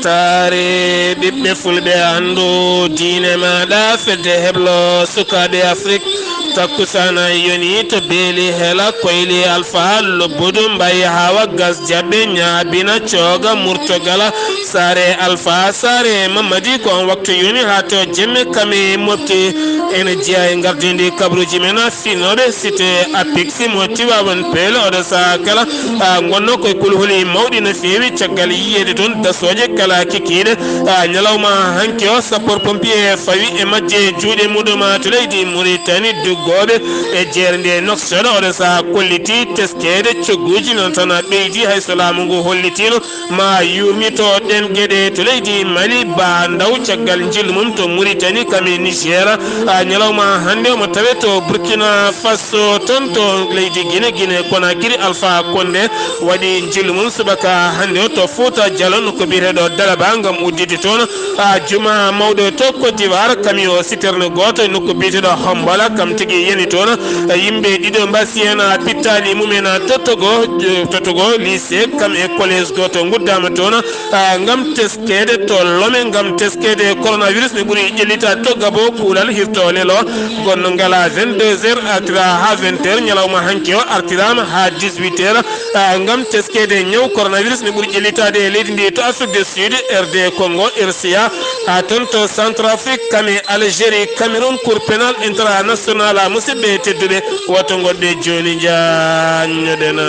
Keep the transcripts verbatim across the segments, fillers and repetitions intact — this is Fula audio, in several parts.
Saare ɓiɓɓe fulɓe, anndu diine maaɗa, fedde heblo sukaaɓe Afrik. Takkusaana yoni to beeli hela koyli Alfa lobbudu mbayi hawa gas jaɓɓe ñaabina cooga murtogala. Saare Alfa, saare Mamadi, ko on waktu yoni haa to jemme kame mofti. Ene jeyaa e ngardindi kabruuji men, finnooɓe site Apix mo Tiwaawan Peele, oɗo sahaa kala, a, ngonno koye kulhuli mawɗi no feewi caggal yiyeede toon dasooje kala kikiiɗe. A, ñalawma hanki o, sapeur pompier fawi e majje juuɗe muɗum to leydi Mauritanie, duggooɓe e jeere nde Nouakchott, oɗo sahaa kolliti teskeede cogguuji noon tan ɓeydi, hay so laamu ngu hollitiino ma yuurmito ɗeen geɗe to leydi Mali, ba ndaw caggal njillu mum to Mauritanie kam e Niger. A, ñalawma hannde omo tawe to Burkina Faso, toon to leydi Guinée, Guinée Conakry, Alpha Condé waɗi njillu mum subaka hannde o to Fouta Djallon, nokku biyeteeɗo Dalaba, ngam udditde toon, a, juma mawɗo to Côte d'Ivoire, camion citerne gooto e nokku biyeteeɗo Hombola, kam tigi yani toon. Yimɓe ɗiɗo mbasi heen, a, pittaali mumen, a, tottogo, tottogo lycée kam e collège gooto nguddaama toon, a, ngam teskeede to Lomé, ngam teskeede coronavirus ne ɓuri ƴellitaade to Gabo, kuulal hirto lelo gonno ngala vingt-deux heures artira haa vingt heures, ñalawma hanki o artiraama haa dix-huit heures, a, ngam teskeede ñaw coronavirus ne ɓuri ƴellitaade e leydi ndi to Afrique du Sud, R D Congo, R C A, haa toon to Centrafrique, kam e Algérie, Cameroun, Cour pénale internationale. A, musidɓe tedduɓe, woto ngoɗɗe jooni, njaanñoɗen.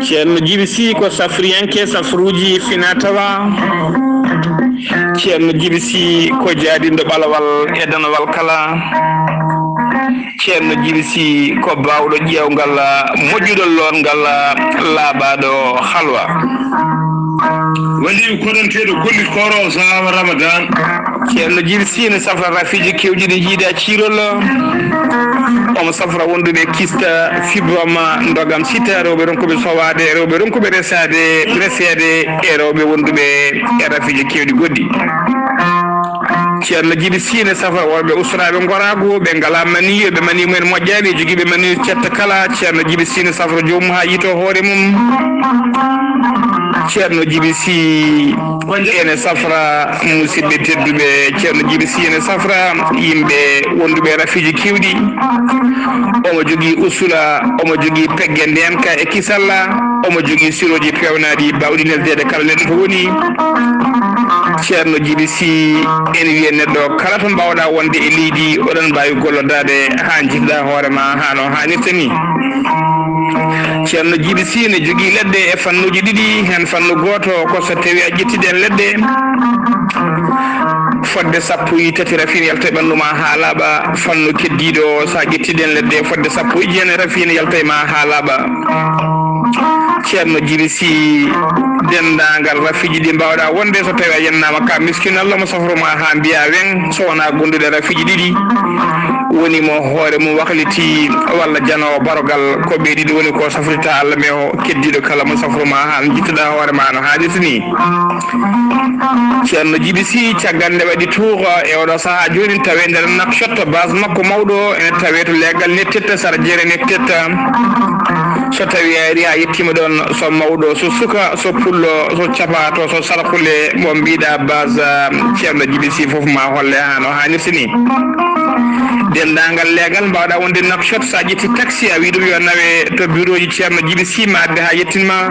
Ceerno Jibi Sih ko safriyanke safruuji fina tawa. Ceerno Jibi Sih ko jaadinɗo ɓalawal e danawal kala. Ceerno Jibi Sih ko baawɗo ƴeewngal, moƴƴuɗo lootngal, laaɓaaɗo halwa. Waliyu koɗonteeɗo gollit kooro o sahaa Ramadan. Ceerno Jibi Sih ne safra rafiiji keewɗi ɗi njiida ciirol. Omo safra wonduɓe kista, fibrome, ndogam sita, rewɓe ronkuɓe sowaade, rewɓe ronkuɓe resaade, reseede, e rewɓe wonduɓe e rafiiji keewɗi goɗɗi. Ceerno Jibi Sih ne safra worɓe ustoraaɓe ngoraagu, ɓe ngalaa maniyu, ɓe maniyu mumen moƴƴaani, jogiiɓe maniyu cetta kala. Ceerno Jibi Sih ne safra joomum haa yiytoo hoore mum. Ceerno Jibi Sih ene safra musidɓe tedduɓe. Ceerno Jibi Sih ene safra yimɓe wonduɓe e rafiiji keewɗi. Omo jogii usula, omo jogii pegge ndeenka e kisalla, omo jogii sirooji peewnaaɗi baawɗi neldeede kala neɗɗo to woni. Ceerno Jibi Sih ene wiya neɗɗo kala to mbaawɗaa wonde e leydi, oɗon mbaawi gollodaade haa njiɗ-ɗaa hoore ma haa no haanirta ni. Ceerno Jibi Sih ne jogii leɗɗe e fannuuji ɗiɗi, heen fannu gooto ko so tawii a ƴettii ɗeen leɗɗe, fodde sappo e tati rafi ne yalta e ɓanndu ma haa laaɓa. Fannu keddiiɗo, so a ƴettii ɗeen leɗɗe, fodde sappo e jeenayi rafi ne yalta e ma haa laaɓa. Ceerno Jibi Sih, denndaangal rafiiji ɗi mbaawɗaa wonde, so tawii a yennaama ka miskin, Allah mo safru ma haa mbiyaa weŋ, so wonaa gonduɗe rafiiji ɗiɗi, woni mo hoore mum wakliti walla janoowo barogal, ko ɓe ɗiɗi woni ko safrita Allah, mais o keddiiɗo kala mo safru ma haa njiɗ-ɗaa hoore ma no haanirta ni. Ceerno Jibi Sih, caggal nde waɗi tuuga e oɗo sahaa jooni, tawi nder Nouakchott, base makko mawɗo ene tawi to leegal Nettetta, sara jeere Nettetta. So tawi a ari a yettiima ɗoon, so mawɗo, so suka, so pullo, so capaato, so sarkule, mo mbiɗa base, ah, Ceerno Jibi Sih, fof ma holle haa no haanirta ni. Denndaangal leegal mbaawɗa wonde Nouakchott, so a ƴetti taxi, a wii ɗum yo nawe to bureau ji Ceerno Jibi Sih, ma adde haa yettin ma.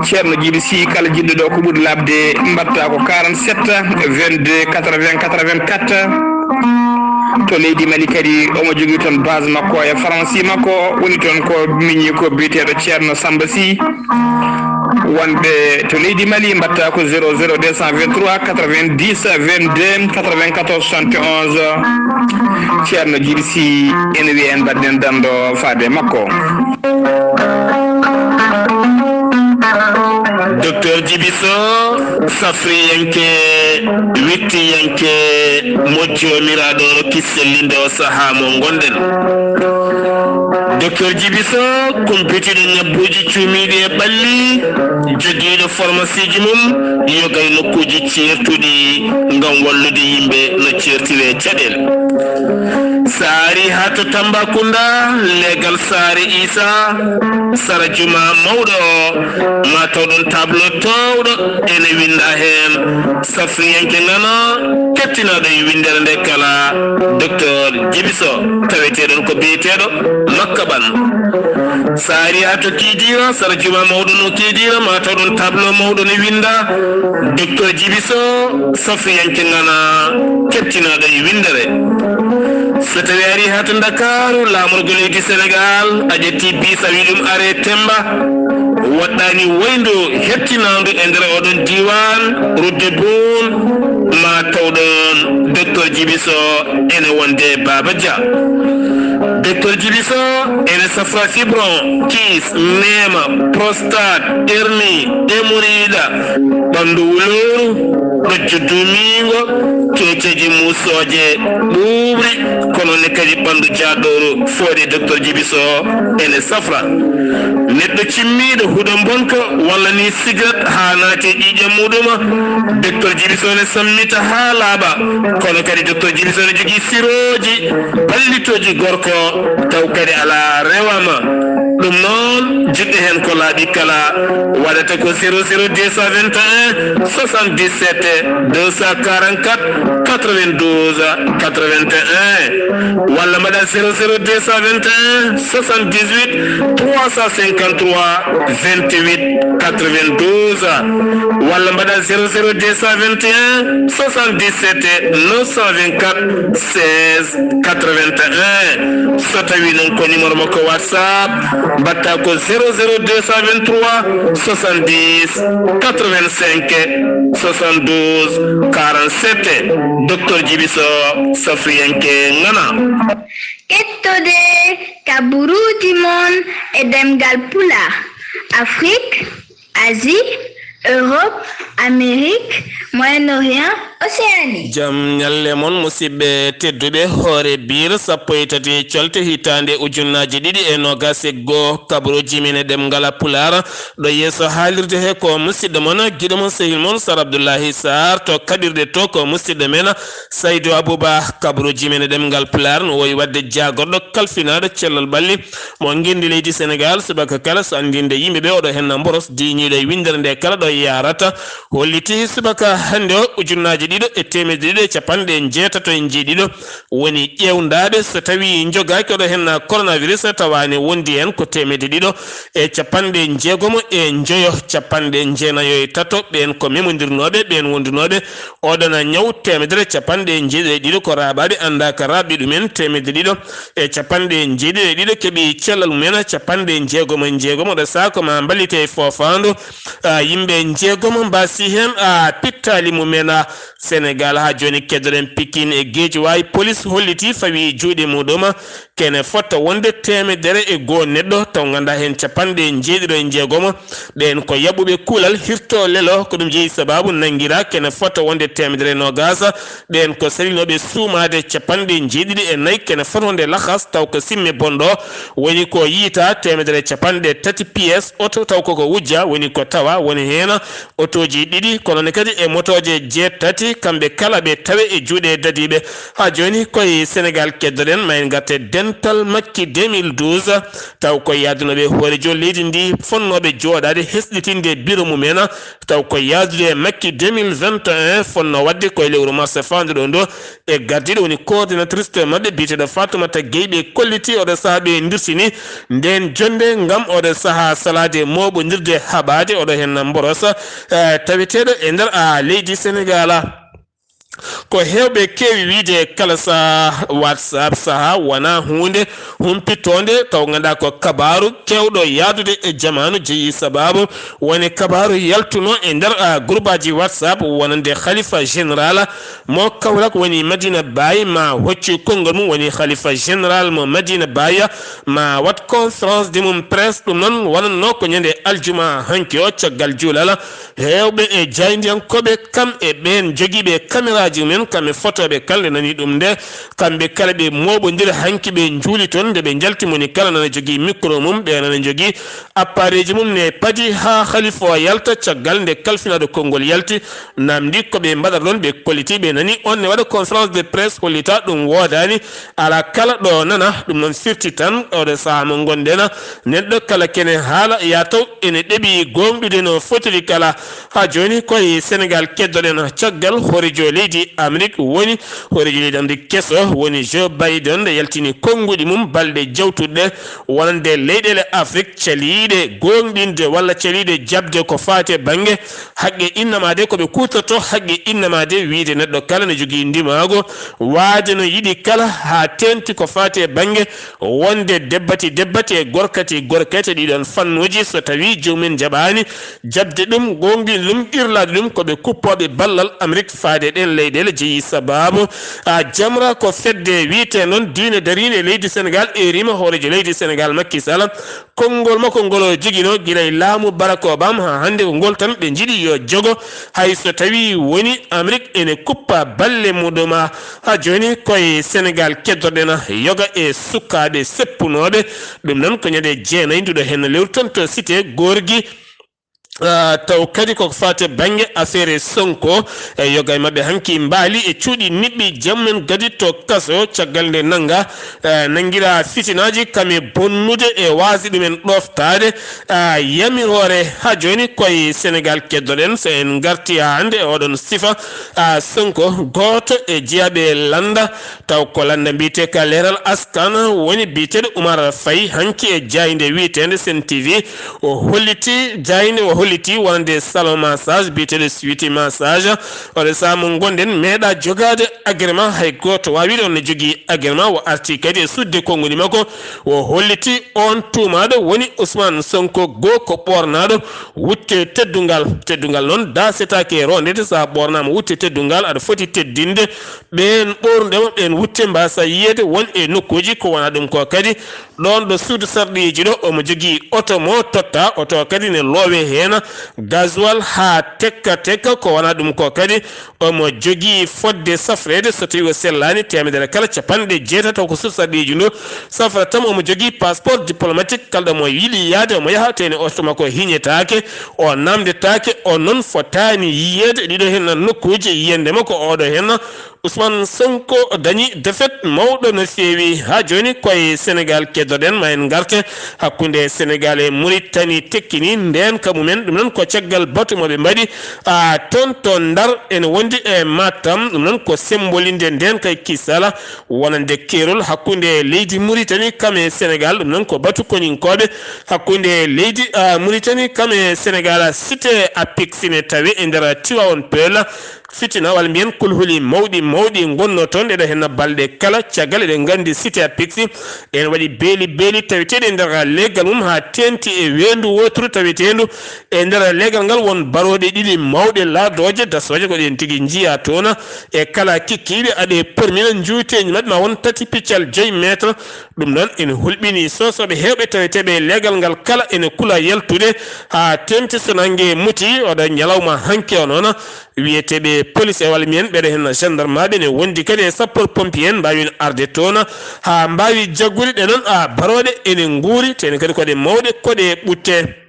Ceerno Jibi Sih, kala jiɗɗo ɗo ko ɓuri laaɓde, mbaɗta ko quarante-sept, vingt-deux, quatre-vingts, quatre-vingt-quatre. To leydi Mali kadi, omo jogii toon base makko e pharmacie makko, woni toon ko miñi ko biyeteeɗo Ceerno Samba Sih. Wonɓe to leydi Mali, mbaɗta ko zéro zéro deux cent vingt-trois quatre-vingt-dix vingt-deux quatre-vingt-quatorze soixante et onze. Ceerno Jibi Sih ene wiya en mbaɗnen danndo faade makko. Docteur Jibi Soh, safriyanke, wittiyanke, mo Joomiraaɗo rokki sellinde o sahaa mo ngonɗen. Docteur Jibi Soh, kumpitiiɗo ñabbuuji cuumiiɗi e ɓalli, Ɗiɗo pharmacie ji mum yoga e nokkuuji ceertuɗi ngam wallude yimɓe no ceertire caɗeele. Sa ari haa to Tambacounda, leegal Saare Isa, sara juma mawɗo o, ma taw ɗon tableau toowɗo, ene winnda heen Safriyanke Ngana, kettinaaɗo e winndere nde kala, Docteur Jibiso, taweteeɗon ko biyeteeɗo Makka Ɓan. Sa ari haa to Kidira, sara juma mawɗo no Kidira, ma taw ɗon tableau mawɗo ne winnda, Docteur Jibiso, Safriyanke Ngana, kettinaaɗo e winndere. So tawi ari haa to Ndakaaru, laamorgo leydi Senegaal, a ƴetti bis a wi ɗum are Temba, waɗɗaani wayndo hettinaandu e nder oɗon diiwaan, rue de Boune, ma taw ɗon Docteur Jibiso ene wonde Baba Dia. Docteur Jibiso ene safra fibron, kiis, neema, prostate, hernie, hémorroïde, ɓanndu wulooru, ɗojjo duumiingo, keeceeji muusooje, ɓuuɓri, kono ne kadi ɓanndu jaaɗooru, foode Docteur Jibiso ene safra. Neɗɗo cimmiiɗo huɗo mbonka walla ni cigarette haa naati e ƴiiƴam muɗuma, Docteur Jibiso ne sammita haa laaɓa. Kono kadi Docteur Jibiso ne jogii sirooji ballitooji gorko, taw kadi alaa rewama. Ɗum noon, jiɗɗo heen ko laaɓi kala, waɗata ko zéro zéro deux cent vingt et un soixante-dix-sept deux cent quarante-quatre quatre-vingt-douze quatre-vingt-un, walla mbaɗa zéro zéro deux cent vingt et un soixante-dix-huit trois cent cinquante-trois vingt-huit quatre-vingt-douze, walla mbaɗa zéro zéro deux cent vingt et un soixante-dix-sept neuf cent vingt-quatre seize quatre-vingt-un. So tawi noon ko numéro makko WhatsApp, mbaɗta ko zéro zéro deux cent vingt-trois soixante-dix quatre-vingt-cinq soixante-douze quarante-sept. Docteur Jibiso, Safriyanke Ngana. Kettode kaburuuji mon e ɗemngal Pulaar, Afrique, Asie, Europe, Amérique, Moyen-Orient, Océanie. Jam ñalle mon, musidɓe tedduɓe. Hoore biir sappo e tati colte hitaande ujunnaaji ɗiɗi e noogaas e goo, kabaruuji men e ɗemngal Pulaar, ɗo yeeso haalirde he ko musidɗo mon, giɗo mon, sehil mon, Sar Abdullahi Sarr, to kaɓirɗe to ko musidɗo men, Saydu Abuba. Kabaruuji men e ɗemngal Pulaar no wowi waɗde jaagorɗo kalfinaaɗo cellal ɓalli mo ngenndi leydi Senegaal, subaka kala so anndinde yimɓe ɓe oɗo henna mboros diiñiiɗo e winndere nde kala ɗo yaarata, holliti subaka hannde o ujunnaaji ɗiɗo e teemedde ɗiɗi e capanɗe jeetato e jeeɗiɗo woni ƴeewndaaɓe, so tawi njogaaki oɗo henna coronavirus, tawaani wondi heen ko teemedde ɗiɗo e capanɗe jeegomo e njoyo, capanɗe jeenayo e tato, ɓeen ko memondirnooɓe, ɓeen wondunooɓe oɗon ñaw. Teemedere capanɗe jeeɗiɗo e ɗiɗo ko raaɓaaɓe anndaaka raaɓɓe ɗumen, teemedde ɗiɗo e capanɗe jeeɗiɗo e ɗiɗo keɓi cellal mumen, capanɗe jeegomo e jeegomo ɗo saako ma mballite e foofaandu, a, yimɓe jeegomo mbaasi heen, a, pittaali mumen, a, Senegaal. Haa jooni keddoɗen Pikin e Geejiwaay, polis holliti fawi juuɗe muɗum kene fota wonde teemedere e goo neɗɗo, taw nganndaa heen capanɗe jeeɗiɗo e jeegomo ɓeen ko yaɓuɓe kuulal hirto lelo, ko ɗum jeyi sabaabu nanngiraa kene fota wonde teemedere e noogaas, ɓeen ko salinooɓe suumaade capanɗe jeeɗiɗi e nayi kene fota wonde lahas, taw ko simme bonɗo woni ko yiyta teemedere capanɗe tati piyees oto, taw koko wujja woni ko tawa, woni heen otooji ɗiɗi, kono ne kadi e motooje jeetati, kamɓe kala ɓe tawe e juuɗe dadiiɓe. Haa jooni koye Senegaal keddoɗen, ma en ngarte dental Makki deux mille douze, taw ko yaadunooɓe hooreejo leydi ndi fonnooɓe jooɗaade hesɗitinde biro mumen, taw ko yaadude e Makki deux mille vingt et un fonnoo waɗde koye lewru mars faanduɗo ndo, e gardiiɗo woni coordinatrice to maɓɓe biyeteeɗo Fatoumata Gueye, ɓe kolliti oɗo sahaa ɓe ndirtini ndeen jonnde ngam oɗo sahaa salaade mooɓondirde haɓaade oɗo heen mborosa, eh, taweteeɗo e nder, a, leydi Senegaal. Ko heewɓe keewi wiyde kala sahaa, WhatsApp sahaa wonaa huunde humpitoonde, taw nganndaa ko kabaaru keewɗo yaadude e jamaanu jeyi sabaabu woni kabaaru yaltuno e nder, a, gurbaaji WhatsApp wonande Khalifa Général mo Kaolack woni Madina Baye, ma hocci konngol mum woni Khalifa Général mo Madina Baye, ma waɗ conférence de mum presse. Ɗum noon wonanno ko ñande aljuma hanki o caggal juulal, heewɓe e jaayndiyankooɓe kam e ɓeen jogiiɓe caméra ji men, kamɓe fotooɓe kala nde nani ɗum nde, kamɓe kala ɓe mooɓondiri hanki ɓe njuuli toon, nde ɓe njalti moni kala nana jogii micro mum, ɓe nana jogii appareil ji mum ne padi haa halifa o yalta. Caggal nde kalfinaaɗo konngol yalti, namdi ko ɓe mbaɗata ɗoon, ɓe kolliti, ɓe nani on ne waɗa conférence de presse, hollita ɗum woodaani, alaa kala ɗo nana ɗum. Noon firti tan oɗo sahaa mo ngonɗen, neɗɗo kala kene haala ya taw ene ɗeɓi gooŋɗude no fotiri kala. Haa jooni koye Senegaal keddoɗen caggal hooreejo leydi Amrik woni, hooreejo leydi Amrik keso woni Joe Biden, nde yaltini konnguɗi mum balɗe jawtuɗe wonande leyɗeele Afrik caliiɗe gooŋɗinde walla caliiɗe jaɓde ko faati e bannge haqqe innamaade, ko ɓe kuutorto haqqe innamaade, wiyde neɗɗo kala ne jogii ndimaagu waade no yiɗi kala, haa teeŋti ko faati e bannge wonde debbati debbati e gorkati gorkati e ɗiɗon fannuuji, so tawii joomum en njaɓaani jaɓde ɗum, gooŋɗinde ɗum, qirlaade ɗum, ko ɓe kuppooɓe ballal Amrik faade e ɗeen leyɗeele. Jeyi sabaabu, a, Jamra ko fedde wiyetee noon diine dariinde e leydi Senegaal, eeriima hooreejo leydi Senegaal Macky Sall, konngol makko ngol o joginoo gila e laamu Barack Obama haa hannde, ko ngol tan ɓe njiɗi yo jogo, hay so tawii woni Amrik ene kuppa balle muɗum. Haa jooni koye Senegaal keddoɗen yoga e sukaaɓe seppunooɓe, ɗum noon ko ñande jeenayi nduɗo heen lewru tan to cité Gorgui. Ah, taw kadi koko faati e bannge affaire Sonko, e yoga e maɓɓe hanki mbaali e cuuɗi niɓɓi jam men gadi to kaso, caggal nde nannga, eh, nanngira fitinaaji kam e bonnude e waasde ɗumen ɗooftaade, ah, yamiroore. Haa jooni koye Senegaal keddoɗen, so en ngarti haa hannde e oɗon sifa, ah, Sonko, gooto e jeyaaɓe lannda, taw ko lannda mbiyetee ka Leeral Askan woni biyeteeɗo Umar Faye hanki e jaaynde wiyeteende Sen T V. O holliti jaaynde, o holliti wonande salon massage biyeteeɗo Sweety Massage. Oɗo sahaa mo ngonɗen meeɗa jogaade agrément, hay gooto waawi ɗoon ne jogii agrément. O arti kadi e sudde konnguli makko, o holliti oon tuumaaɗo woni Ousmane Sonko goo ko ɓoornaaɗo wutte teddungal. Teddungal noon daasetaake e roondeede, so a ɓoornaama wutte teddungal aɗa foti teddinde ɓeen ɓoornude ma ɓeen wutte mbaasa yiyeede won e nokkuuji ko wonaa ɗum ko kadi. Ɗoon ɗo suudu sarɗiiji ɗo, omo jogii oto mo totta, oto o kadi ne loowe heen gasoil haa tekka tekka, ko wonaa ɗum ko kadi. Omo jogii fodde safreede, so tawii o sellaani, teemedere kala capanɗe jeetati, taw ko suudu sarɗiiji ndu safrata mo. Omo jogii passeport diplomatique, kala ɗo mo yiɗi yahde, omo yaha, tee ne oto makko hiñetaake, o naamndetaake, o noon fotaani yiyeede. Ɗiɗo heen nokkuuji yiyannde mo ko oɗo heen Ousmane Sonko dañi défaite mawɗo no feewi. Haa jooni koye Senegaal keddoɗen, ma en ngarte hakkunde Senegaal e Mauritanie tekkini ndeenka mumen. Ɗum noon ko caggal batu mo ɓe mbaɗi, a, toon to Ndar ene wondi e Matam. Ɗum noon ko sembolinde ndeenka e kisala wonande keerol hakkunde leydi Mauritanie kam e Senegaal. Ɗum noon ko batu koninkooɓe hakkunde leydi, a, Mauritanie kam e Senegaal. Cité Apix ne tawi e nder Tivaouane Peulh. Fitina, walla mbiyen kulhuli mawɗi mawɗi ngonnoo toon, ɗeɗo heen balɗe kala. Caggal eɗen nganndi Cité Apix ene waɗi beeli beeli taweteeɗi e nder leegal mum, haa teeŋti e weendu wooturu taweteendu e nder leegal ngal won barooɗe ɗiɗi mawɗe laadooje, dasooje, ko ɗeen tigi njiyaa toon. E kala kikkiiɗe aɗe pormina njuuteeji maɓɓe ma won tati piccal joyi meetre. Ɗum noon ene hulɓini soosooɓe heewɓe taweteeɓe e leegal ngal kala ene kula yaltude haa teeŋti so nannge muti. Oɗo ñalawma hanki o noon, wiyeteeɓe police e walla mbiyen ɓeɗe heen gendarmeaɓe ne wondi kadi e sapeur pompier en mbaawi arde toon haa mbaawi jaggude ɗe noon, a, barooɗe ene nguuri, tee ne kadi ko ɗe mawɗe, ko ɗe ɓutte.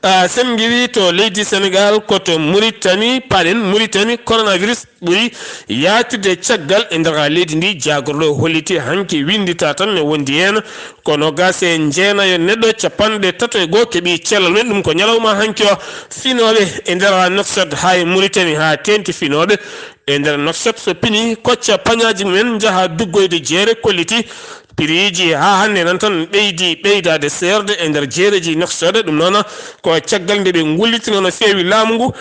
A, sen ngiwi to leydi Senegaal, ko to Mauritanie, paɗen Mauritanie, coronavirus ɓuri yaatude caggal e nder leydi ndi. Jaagorɗo holliti hanki winndita tan ne wondi heen ko noogaas e jeenayo neɗɗo, capanɗe tato e goo keɓi cellal mum. Ɗum ko ñalawma hanki o. Finooɓe e nder Nouakchott haa e Mauritanie haa teeŋti finooɓe e nder Nouakchott so pini kocca pañaaji mumen njaha duggoyde jeere kolliti. Piriiji haa hannde nan tan ɓeydi ɓeydaade seerde e nder jeereji Nouakchott. Ɗum noon ko caggal nde ɓe ngullitino no feewi laamu ngu,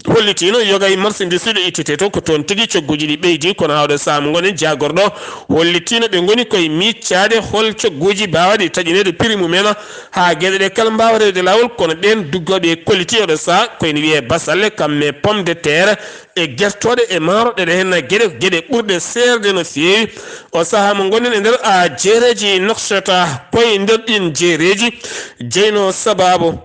hollitino yoga e marchandise ɗo ittete to, ko toon tigi cogguuji ɗi ɓeydi. Kono haa oɗo sahaa mo ngonen, jaagorɗo hollitino ɓe ngoni koye miiccaade hol cogguuji mbaawaaɗi taƴineede prix mumen haa geɗe ɗe kala mbaawa rewde laawol. Kono ɓeen duggooɓe e kolliti oɗo sahaa ko ene wiyee basalle, kamme pomme de terre, e gertooɗe e maaro, ɗeɗe heen geɗe, geɗe ɓurɗe seerde no feewi. O sahaa mo ngonɗen e nder, a, jeereeji Nouakchott, koye nder ɗiin jeereeji jeyno sabaabu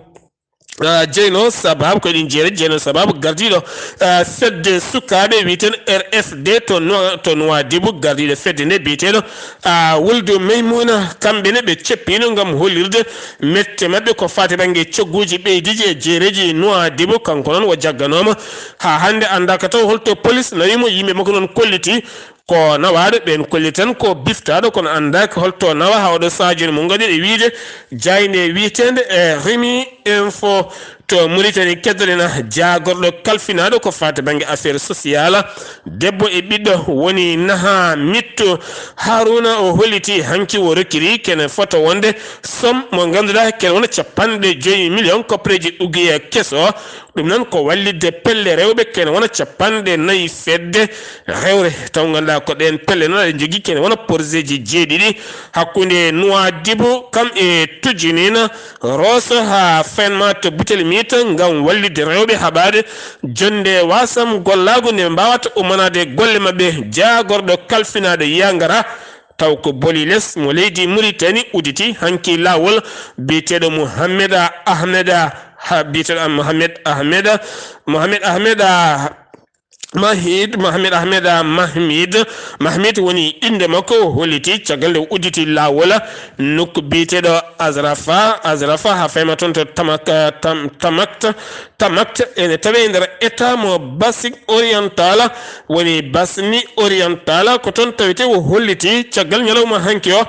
Ah, jeyno sababu ko ɗin jeere jeyno sababu gardiiɗo, ah, fedde sukaaɓe wiyeteeɗo R F D to Nua-, to Nouadhibou, gardiiɗo fedde nde biyeteeɗo, ah, Wuldu Maymuna, kamɓe ne ɓe ceppiino ngam hollirde mette maɓɓe ko faati bannge cogguuji ɓeydiiji e jeereeji Nouadhibou. Kanko noon o jagganooma haa hannde anndaaka taw holto polis nawi mo, yimɓe makko noon kolliti ko nawaaɗo, ɓeen kolli tan ko biftaaɗo, kono anndaaka holto nawa. Haa oɗo sahaa jooni mo ngaɗi e wiyde jaaynde wiyeteende e Rimi Info to Mauritanie keddorena jaagorɗo kalfinaaɗo ko faati bannge affaire sociale, debbo e ɓiɗɗo woni naha mitto. Haruna o holliti hanki o rokkiri kene foto wonde som mo ngannduɗaa kene wona capanɗe joyi million koppereeji ugiya keso. Ɗum noon ko wallitde pelle rewɓe kene wona capanɗe nayi fedde rewre. Taw ngannduɗaa ko ɗeen pelle noon aɗa jogii kene wona porzeeji jeeɗiɗi hakkunde Nouadhibou kam e Tujinina Roso haa Fenma to Butel Mita ngam wallitde rewɓe haɓaade jonnde wasam gollaagu nde ɓe mbaawata ummanaade golle maɓɓe. Jaagorɗo kalfinaaɗo yangara taw ko boli les mo leydi Mauritanie udditi hanki laawol biyeteeɗo Mouhamed Ahmed, ha, biyeteeɗo Mohamed Ahmed, Mohamed Ahmed, ah, Mahid, Mohamed Ahmed, ah, Mahmid. Mahmid woni innde makko, o holliti caggal nde o udditi laawol nokku biyeteeɗo Azrafa, Azrafa haa fayma toon to Tamak-, ah, Tam-, Tamakt, Tamakt ene tawee e nder état mo Basik Oriental, woni Basni Oriental, ko toon tawetee o holliti caggal ñalawma hanki o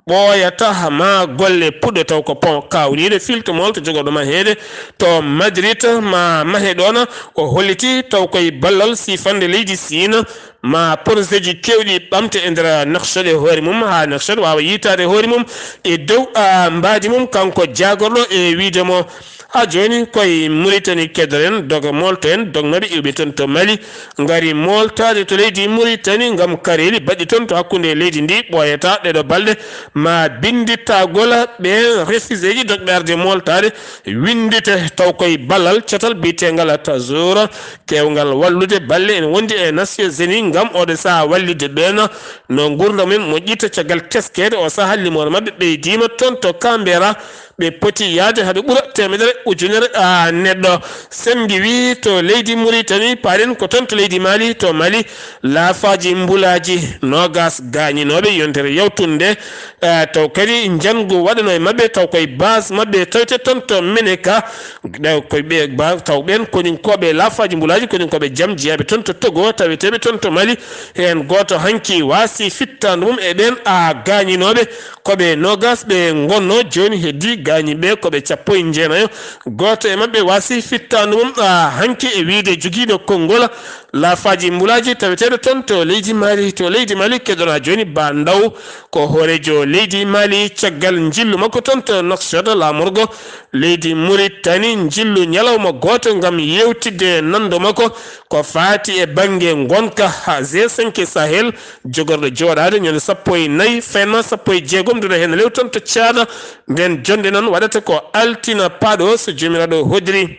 ɓooyata ma golle puɗɗo taw ko pont kawriiɗo filtemol to jogorɗo maheede to Madrid ma mahe ɗoon. O holliti taw koye ballal siifannde leydi Siin ma porosdeji keewɗi ɓamte e nder Nouakchott e hoore mum haa Nouakchott waawa yiytaade hoore mum e dow, ah, mbaadi mum kanko jaagorɗo e wiyde mo haa jooni koye Mauritanie keddoren doga moolto en dognooɓe iwɓe toon to Mali ngari mooltaade to leydi Mauritanie ngam kareeli baɗɗi toon to hakkunde leydi ndi ɓooyata ɗeɗo balɗe ma binndittagol ɓeen refuséji dogɓe arde mooltaade winndite taw koye ballal catal biyetengal Tazour keewngal wallude balle ene wondi e Nations Unies ngam oɗo sahaa wallitde ɓeen no nguurndam mum moƴƴirta caggal teskeede o sahaa limoore maɓɓe ɓeydiima toon to Canberra. Ɓe poti yahde haa ɓe ɓura teemedere ujunere, ah, neɗɗo. Senngi wii to leydi Mauritanie, paɗen ko toon to leydi Mali, to Mali, laafaaji mbulaaji noogas gaañinooɓe yontere yawtunde, ah, taw kadi njanngu waɗano e maɓɓe, taw koye base maɓɓe tawete toon to Meneka, ɗe koye ɓe ba-, taw ɓeen koninkooɓe laafaaji mbulaaji, koninkooɓe jam jeyaaɓe toon to Togo, taweteeɓe toon to Mali, heen gooto hanki waasi fittaandu mum e ɓeen, ah, gaañinooɓe. Ko ɓe noogas ɓe ngonnoo, jooni heddii gaañiiɓe ɓe ko ɓe cappo e jeenayo. Gooto e maɓɓe waasi fittaandu mum, ah, hanki e wiyde jogiiɗo konngol laafaaji mbulaaji taweteeɗo toon to leydi Mali. To leydi Mali, keɗoɗaa jooni Ba Ndaw, ko hooreejo leydi Mali, caggal njillu makko toon to Nouakchott, laamorgo leydi Mauritanie, njillu ñalawma gooto ngam yeewtidde nanndo makko ko faati e bannge ngonka haa G cinq Sahel, jogorɗo jooɗaade ñande sappo e nayi, fenma sappo e jeegom, nduɗo heen lewtan to Caada. Nden jonnde noon waɗata ko altina paɗo, so Joomiraaɗo hoddiri.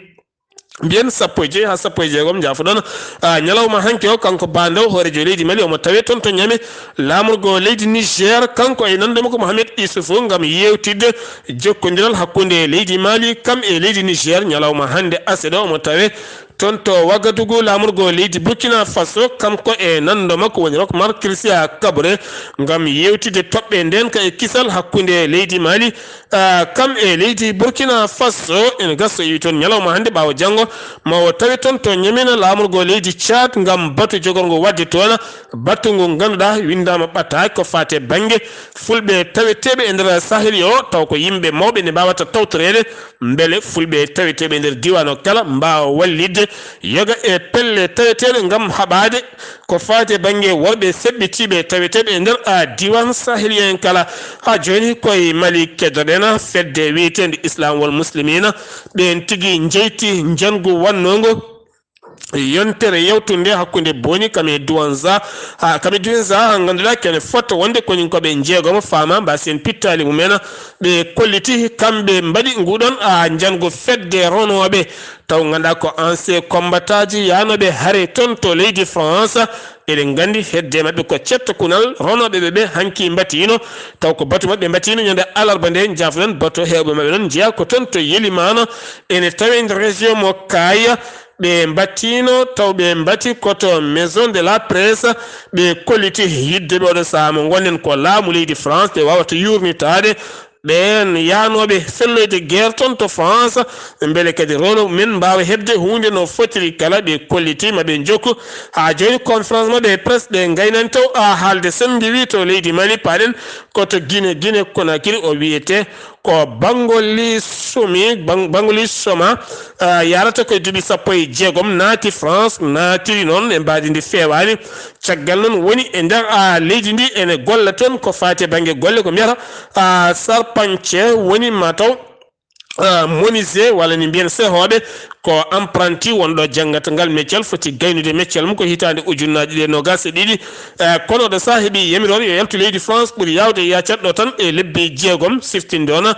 Mbiyen sappo e joyi haa sappo e jeegom, njaafoɗon. Ah, ñalawma hanki o, kanko Ba Ndaw, hooreejo leydi Mali, omo tawee toon to Ñame, laamorgo leydi Niger, kanko e nanndo makko Mohamed Issoufou ngam yeewtidde jokkondiral hakkunde leydi Mali, kam e leydi Niger, ñalawma hannde aset o, omo tawee toon to Wagadugu, laamorgo leydi Burkina Faso, kanko e nanndo makko woni Roch Marc Christian Kaboré, ngam yeewtidde toɓɓe ndeenka e kisal hakkunde leydi Mali, ah, kam e leydi Burkina Faso. Ene gasa o iwi toon ñalawma hannde ɓaawo janngo, ma o tawe toon to Ñamena, laamorgo leydi Tchad, ngam batu jogorngo waɗde toon, batu ngu ngannduɗaa winndaama ɓataake ko faati e bannge fulɓe taweteeɓe e nder Sahel o, taw ko yimɓe mawɓe nde mbaawata tawtoreede. Mbele fulɓe taweteeɓe nder diiwaan o kala mbaawa wallitde yoga e pelle taweteeɗe ngam haɓaade ko faati e bannge worɓe seɓɓitiiɓe taweteeɓe e nder, a, diiwaan saheliyen kala. Haa jooni koye Mali keddoɗen fedde wiyeteende Islam wal Muslimina, ɓeen tigi njeyti njanngu wannoo ngu yontere yawtunde hakkunde Boni kam e Douenza, haa kam e Douenza, haa ngannduɗaa kene fota wonde koninkooɓe njeegomo faama mbaasi en pittaali mumen. Ɓe kolliti kamɓe mbaɗi nguɗon, a, njanngu fedde ronooɓe Taw nganndaa ko ancien combattaaji yaanooɓe hare toon to leydi France. Eɗen nganndi hedde maɓɓe ko cetto kunal ronooɓe ɓe ɓe hanki mbatiino. Taw ko batu maɓɓe mbatiino ñande alarba nde, njaafoɗen bato heewɓe maɓɓe noon njeyaa ko toon to Yelimaana. Ene tawe nder région mo Kaaya. Ɓe mbatiino, taw ɓe mbati ko to Maison de la Presse. Ɓe kolliti yidde ɓe oɗo sahaa mo ngonɗen ko laamu leydi France ɓe waawata yuurnitaade ɓeen yaanooɓe felloyde guerre toon to France, mbele kadi rolo men mbaawa heɓde huunde no fotiri kala. Ɓe kolliti ma ɓe njokku haa jooni conférence maɓɓe e presse ɓe ngaynani taw a haalde sennde wi to leydi Mali paɗen ko to Guinée, Guinée Conakry o wiyete ko Bangoli Somi, Bang-, Bangoli Soma, ah, yarata koye duuɓi sappo e jeegom, naati France, naatiri noon e mbaadi ndi feewaani. Caggal noon woni e nder, ah, leydi ndi ene golla toon ko faati e bannge golle ko mbiyata, ah, sarpance woni ma taw, ah, menuisier walla ni mbiyen sehooɓe ko apprenti wonɗo janngata ngal meccel foti gaynude meccel mum ko hitaande ujunnaaji ɗiɗi e noogaas e ɗiɗi. Eh, kono ɗo saaha heɓi yamiroore yo yaltu leydi France ɓuri yaawde yaacat ɗo tan e lebbi jeegom siftinde ona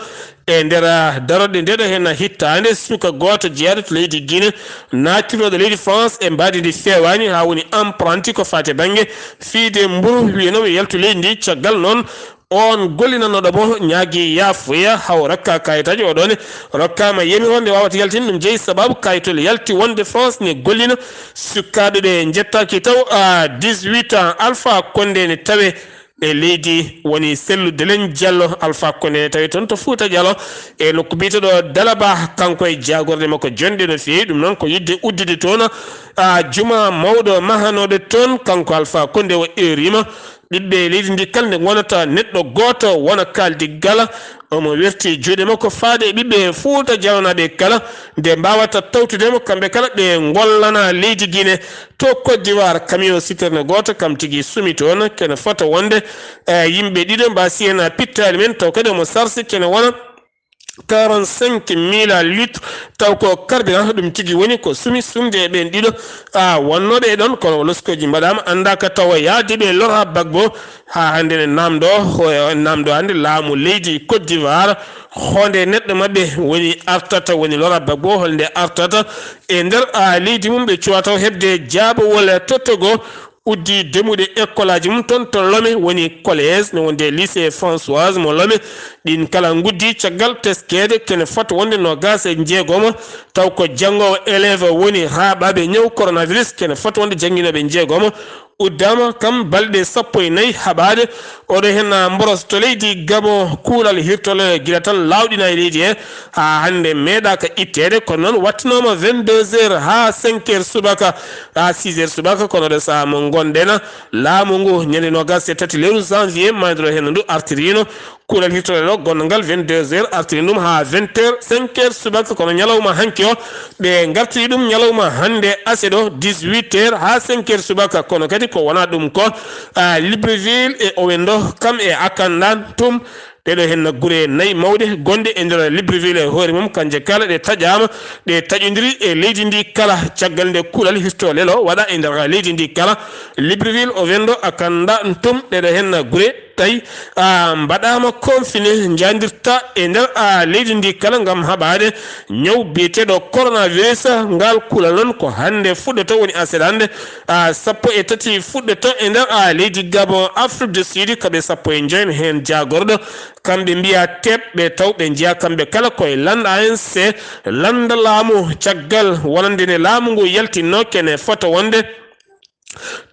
e nder, ah, darorɗe nde ɗo heen hittaande suka gooto jeyaɗo to leydi Guinée naatirɗo leydi France e mbaadi ndi feewaani haa woni apprenti ko faati e bannge fiyde mburu wiyanoo yo yaltu leydi ndi. Caggal noon on gollinanooɗo mo ñaagi yaafuya haw rokka kayitaaji o ɗoone rokkaama yamiroore nde waawata yaltinde ɗum jeyi sababu kayitol yalti wonde France ne gollina sukaaɓe ɓe njettaaki taw à dix-huit ans. Alpha Condé ne tawe e leydi woni sellude len Diallo. Alpha Condé ne tawi toon to Fouta Diallo e nokku biyeteeɗo Dalaba, kanko e jaagorɗe makko jonɗe no feewi. Ɗum noon ko yidde uddude toon, a, juma mawɗo mahanooɗo toon, kanko Alpha Condé o eeriima ɓiɓɓe leydi ndi kala nde wonata neɗɗo gooto wona kaaldi gala, omo werti juuɗe makko faade e ɓiɓɓe Fouta Diallo naaɓe kala nde mbaawata tawtude mo kamɓe kala ɓe ngollana leydi Guinée. To Côte d'Ivoire, camion citerne gooto kam tigi sumi toon, kene fota wonde, eh, yimɓe ɗiɗo mbaasi heen pittaali men, taw kadi omo sarsi kene wona quarante-cinq mille litres, taw ko carburant ɗum tigi woni ko sumi sumde e ɓeen ɗiɗo, a, wonnooɓe e ɗoon, kono loskooji mbaɗaama, anndaaka tawa yaadi ɓe Laurent Gbagbo, haa hannde ne naamndoo, ho-, naamndoo hannde laamu leydi Côte d'Ivoire, honde neɗɗo maɓɓe woni artata, woni Laurent Gbagbo, holnde artata e nder, a, leydi mum, ɓe cuwaa taw heɓde jaabawol tottogo, uddi demude école aji mum toon to Lomé, woni collège, ne wonde lycée Françoise mo Lomé. Ɗin kala nguddi caggal teskeede kene fota wonde noogaas e jeegom, taw ko janngoowo élève woni raaɓaaɓe ñaw coronavirus, kene fota wonde jannginooɓe jeegom uddaama kam balɗe sappo e nayi haɓaade. Oɗo heen mboros to leydi Gabon, kuulal hirtolere gila tan laawɗina e leydi he, haa hannde meeɗaaka itteede, kono noon wattinooma vingt-deux heures haa cinq heures subaka, haa six heures subaka, kono ɗo sahaa mo ngonɗen, laamu ngu ñande noogaas e tati lewru janvier, maandiro heen ndu artiriino, kuulal hirtolere o gonngal vingt-deux heures artiri ɗum haa vingt heures, cinq heures subaka, kono ñalawma hanki o, ɓe ngartiri ɗum ñalawma hannde aset o, dix-huit heures haa cinq heures subaka, kono kadi ko wona ɗum ko, a, Libreville e Owendo, kam e Akandan tum, ɗeɗo henna gure nayi mawɗe gonɗe e nder Libreville e hoore mum, kanje kala ɗe taƴaama, ɗe taƴondiri e leydi ndi kala, caggal nde kuulal hirtolere o waɗa e nder leydi ndi kala, Libreville, Owendo, Akandan tum, ɗeɗo henna gure tawi, a, mbaɗaama confiné, njandirta e nder, a, leydi ndi kala ngam haɓaade ñaw biyeteeɗo coronavirus. Ngal kuulal noon ko hannde fuɗɗoto, woni aset hannde, a, sappo e tati fuɗɗoto e nder, a, leydi Gabon, Afrique du Sud, kaɓe sappo e njoy heen jaagorɗo. Kamɓe mbiya teɓ ɓe taw ɓe njeya kamɓe kala koye lannda A N C, lannda laamu caggal wonande nde laamu ngu yaltinno kene fota wonde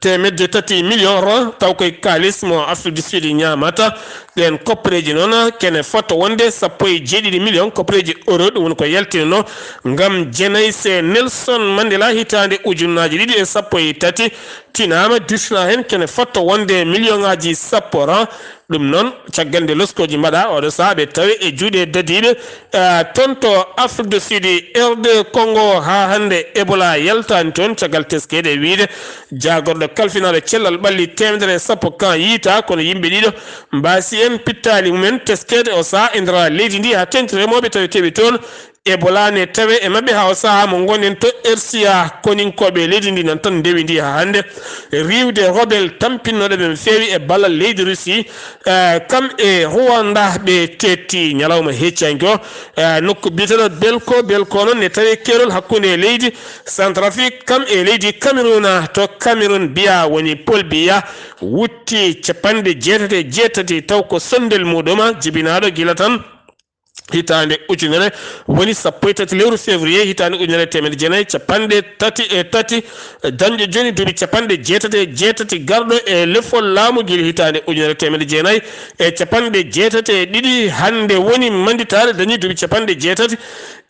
teemedde tati million ro, taw koye kaalis mo Afrique du Sud ñaamata. Ɗeen koppareeji noon kene fota wonde sappo e jeeɗiɗi million koppareeji euro, ɗum woni ko yaltinanoo ngam jenaise Nelson Mandela hitaande ujunnaaji ɗiɗi e sappo e tati, tinaama dirtina heen kene fota wonde million ŋaaji sappo ro. Ɗum noon, caggal nde loskooji mbaɗa, oɗo sahaa ɓe tawe e juuɗe dadiiɓe, eh, toon to Afrique du Sud, R D Congo, haa hannde Ebola yaltaani toon, caggal teskeede e wiyde jaagorɗo kalfinaaɗo cellal ɓalli teemedere e sappo kan yiytaa, kono yimɓe ɗiɗo mbaasi en pittaali mumen teskeede o sahaa e nder leydi ndi, haa teeŋti remooɓe taweteeɓe toon Ebola ne tawe e maɓɓe haa o sahaa mo ngonɗen to R C A. Koninkooɓe leydi ndi nan tan ndewi ndi haa hannde. Riiwde rebel tampinnooɗo ɓe no feewi e ballal leydi Russie, eh, kam e Rwanda ɓe teetti ñalawma heccaango. Eh, nokku biyeteeɗo Belko, Belko noon ne tawi keerol hakkunde leydi Centrafrique kam e leydi Cameroun. To Cameroun, Biya woni Paul Biya wutti capanɗe jeetati e jeetati taw ko sonndel muɗum jibinaaɗo gila tan hitaande ujunere, woni sappo e tati lewru février hitaande ujunere e teemedde jeenayi e capanɗe tati e tati, dañɗo jooni duuɓi capanɗe jeetati e jeetati, garɗo e lefol laamu gila hitaande ujunere e teemedde jeenayi e capanɗe jeetati e ɗiɗi. Hannde woni manditaare dañi duuɓi capanɗe jeetati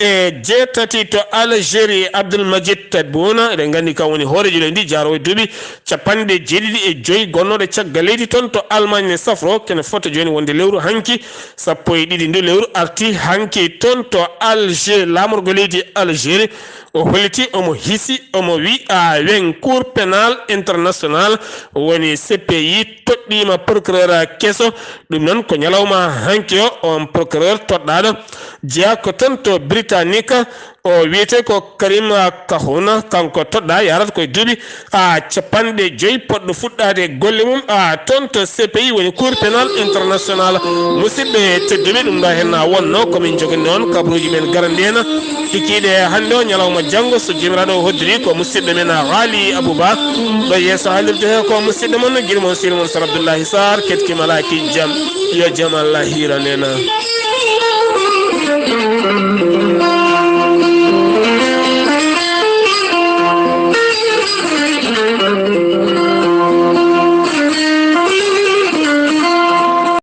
e jeetati to Algérie. Abdoul Majid Tebboune, eɗen nganndi kam woni hooreejo leydi ndi, jaaroowo e duuɓi capanɗe jeeɗiɗi e joyi, gonnooɗo caggal leydi toon to Allemagne ne safro, kene fota jooni wonde lewru hanki, sappo e ɗiɗi ndu lewru arti hanki toon to Alger, laamorgo leydi Algérie. O holliti, omo hisi, omo wi a wen Cour pénal international woni C P I toɗɗiima procureur keso. Ɗum noon ko ñalawma hanki o, on procureur toɗɗaaɗo jeyaa ko toon to Britannique, o wiyetee ko Karim Kahuna, kanko toɗɗaa yarata koye duuɓi a capanɗe joyi, poɗɗo fuɗɗaade golle mum a toon to C P I woni Cour pénal international. Musidɓe tedduɓe, ɗum ɗo henna wonno ko min jogani on kabaruuji men garandi en kikiiɗe hannde o ñalawma janngo, so Joomiraaɗo hoddiri ko musidɗo men Haali Abouba. Ɗo yeeso haalirde he ko musidɗo mon, giɗo mon, sehil mon Sar Abdoullahi Sarr, keɗki malaaki jam. Yo jam Allah hiiran en.